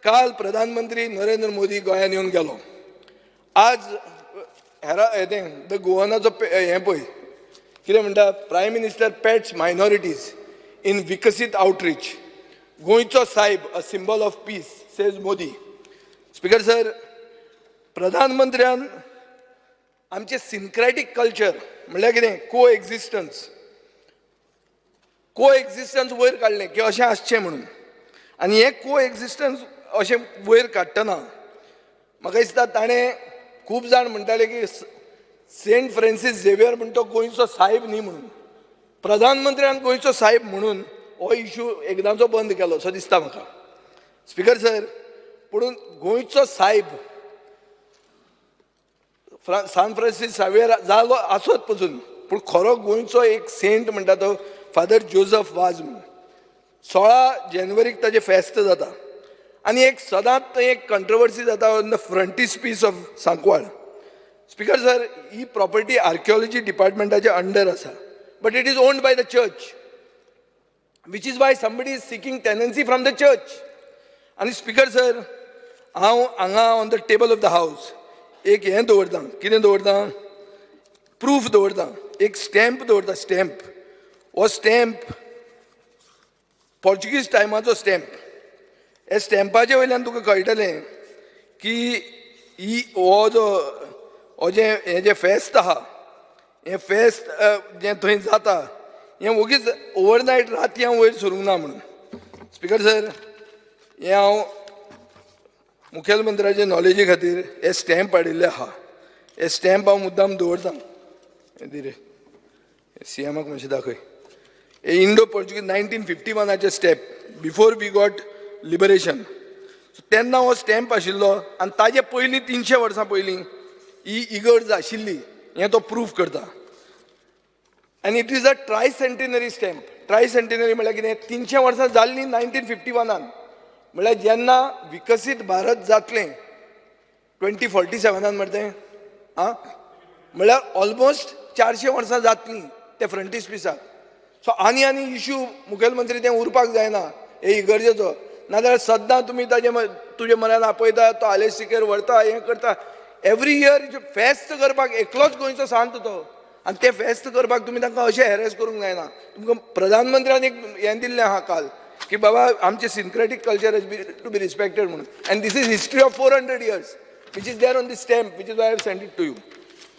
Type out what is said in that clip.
काल प्रधानमंत्री नरेंद्र मोदी गोंयांत येवन गेलो. आज हेरा हें the गोवनाचो हें पळय कितें म्हणटा, Prime Minister pets minorities in Viksit outreach, गोंयचो सायब a symbol of peace, says Modi. Speaker sir, प्रधानमंत्र्यान आमचें सिनक्रॅटीक कल्चर म्हणल्यार कितें, को एक्झिस्टन्स, को एक्झिस्टन्स वयर काडलें की अशें आसचें म्हणून. आनी हें को एक्झिस्टन्स अशें वयर काडटना म्हाका दिसता ताणें खूब जाण म्हणटाले की सेंट फ्रांसीस झेवियर म्हण तो गोंयचो सायब न्ही म्हणून. प्रधानमंत्र्यान गोंयचो सायब म्हणून हो इशू एकदांचो बंद केलो असो दिसता म्हाका. स्पिकर सर, पुणून गोंयचो सायब सान फ्रांसीस सावियर जालो आसत पसून, पूण खरो गोंयचो एक सेंट म्हणटा तो फादर जोजफ वाज म्हणून. 16 जानेवारीक ताजें फेस्त जाता आनी एक सदांच थंय एक कंट्रोवर्सी जाता on the frontispiece of Sancoale. Speaker sir, he property archaeology डिपार्टमेंटाच्या under आसा, but it is owned by the church, which is why somebody is seeking tenancy from the church. आनी स्पिकर सर, हांव हांगा on the table of the house एक हें दवरता. कितें दवरता? Proof दवरता, एक स्टॅम्प दवरता. स्टॅम्प, हो स्टॅम्प पोर्चुगीज टायमाचो स्टॅम्प. हे स्टॅम्पाचे वयल्यान तुका कळटलें की ही हो जो हो जें हें जें फेस्त आहा, हें फेस्त जें थंय जाता, हें वगीच ओवरनायट राती हांव वयर सरूंक ना म्हणून. स्पिकर सर, हें हांव मुखेलमंत्र्याचे नॉलेजी खातीर हे स्टॅम्प हाडिल्ले आहा. हे स्टॅम्प हांव मुद्दाम दवरता. हें दी रे सीएमाक मातशें दाखय. हे इंडो पोर्चुगीज 1951आचे stamp, before we got liberation. तेन्ना हो स्टॅम्प आशिल्लो आनी ताजे पयलीं 300 वर्सां पयलीं ही इगर्ज आशिल्ली हें तो प्रूफ करता. आनी it is a tricentenary stamp. Tricentenary म्हळ्यार कितें? 300 वर्सां जाल्लीं 1951आन. म्हळ्यार जेन्ना विकसीत भारत जातलें 2047आन मरे तें आं, म्हळ्यार ऑलमोस्ट 400 वर्सां जातलीं ते फ्रंटीस पिसाक. सो आनी आनी इशू मुखेलमंत्री तें उरपाक जायना हे इगर्जेचो. नाजाल्यार सद्दां तुमी ताजे तुजे मनान आपयता, तो आलेश सिकेर व्हरता, हें करता. एवरी इयर फेस्त करपाक एकलोच गोंयचो सांत तो आनी ते फेस्त करपाक तुमी तांकां अशें हॅरेस करूंक जायना. तुमकां प्रधानमंत्र्यान एक हें दिल्लें आहा काल की बाबा आमचें syncretic culture has be to be respected म्हणून, and this is history of 400 years which is there on the stamp, which is I have send it to you.